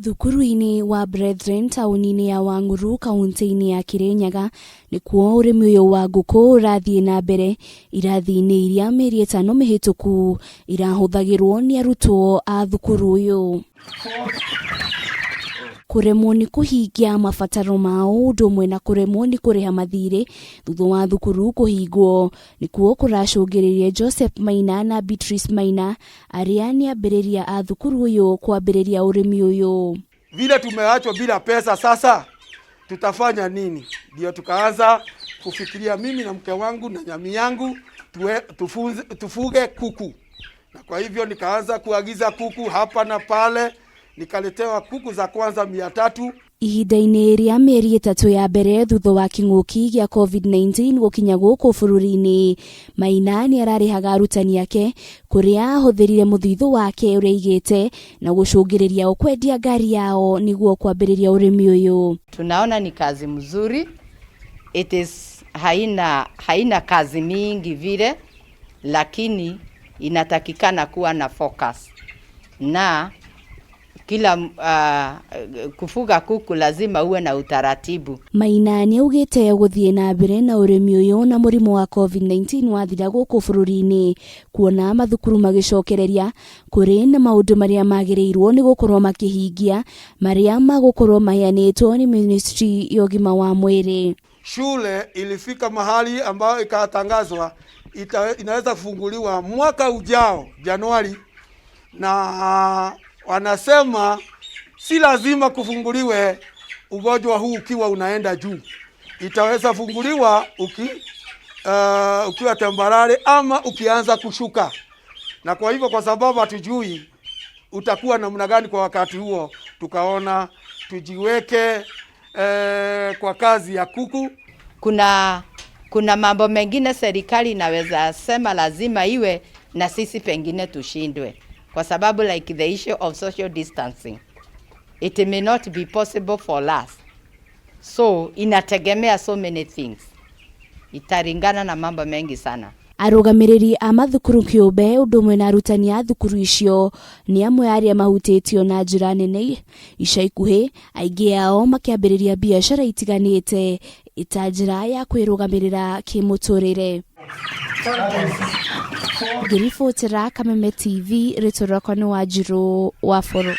Thukuru-inĩ wa Brethren taũni-inĩ ya Wang'uru kauntĩ-inĩ ya Kirinyaga nĩkuo ũrĩmi ũyũ wa ngũkũ ũrathiĩ na mbere irathi-inĩ iria mĩeri ĩtano mĩhĩtũku irahũthagĩrwo nĩ arutwo a thukuru ũyũ. Kũremwo nĩ kũhingia mabataro mao ũndũ ũmwe na kũremwo nĩ kũrĩha mathirĩ thutha wa thukuru kũhingwo nĩkuo kũracũngĩrĩirie Joseph Maina na Beatrice Maina arĩa nĩ ambĩrĩria a thukuru ũyũ kwambĩrĩria ũrĩmi ũyũ. Vile tumeachwa bila pesa, sasa tutafanya nini? Ndio tukaanza kufikiria mimi na mke wangu na nyami yangu tuwe, tufunze, tufuge kuku, na kwa hivyo nikaanza kuagiza kuku hapa na pale, nikaletewa kuku za kwanza 300. Ihinda-inĩ rĩa mĩeri 3 ya mbere thutha wa kĩng'ũki gĩa COVID-19 gũkinya gũkũ bũrũri-inĩ, Maina nĩ ararĩhaga arutani ake kũrĩa ahũthĩrire mũthithũ wake ũrĩa aigĩte na gũcũngĩrĩria o kwendia ngari yao nĩguo kwambĩrĩria ũrĩmi ũyũ. Tunaona ni kazi mzuri, it is haina kazi mingi vile, lakini inatakikana kuwa na focus na kila kufuga kuku lazima uwe na utaratibu. Maina nĩ augĩte gũthiĩ na mbere na ũrĩmi ũyũ na mũrimũ wa COVID-19 wathira gũkũ bũrũri-inĩ kuona mathukuru magĩcokereria kũrĩ na maũndũ marĩa magĩrĩirwo nĩ gũkorwo makĩhingia marĩa magũkorwo maheanĩtwo nĩ ministry ya ũgima wa mwĩrĩ. Shule ilifika mahali ambayo ikatangazwa inaweza kufunguliwa mwaka ujao Januari, na wanasema si lazima kufunguliwe ugonjwa huu ukiwa unaenda juu, itaweza funguliwa ukiwa temporary ama ukianza kushuka. Na kwa hivyo, kwa sababu hatujui utakuwa namna gani kwa wakati huo, tukaona tujiweke kwa kazi ya kuku. Kuna mambo mengine serikali inaweza sema lazima iwe na sisi pengine tushindwe, kwa sababu like the issue of social distancing, it may not be possible for us, so inategemea so many things, italingana na mambo mengi sana. Arũgamĩrĩri a mathukuru kĩũmbe ũndũ ũmwe na arutani a thukuru icio nĩ amwe arĩa mahutĩtio na njĩra nene ica ikuhĩ, aingĩ ao makĩambĩrĩria biacara itiganĩte ita njĩra ya kwĩrũgamĩrĩra kĩmũtũrĩre. Ngĩribotera Kameme TV, rĩtwa rĩakwa nĩ Wanjirũ wa Boro.